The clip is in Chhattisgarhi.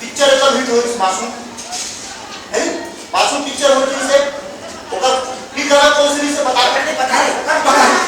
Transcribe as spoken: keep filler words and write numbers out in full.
पिक्चर एकदम हिट होइस मासूम, है नी? मासूम पिक्चर होइस से ओकर फिर गाना कौन से से बता, पता है, पता है।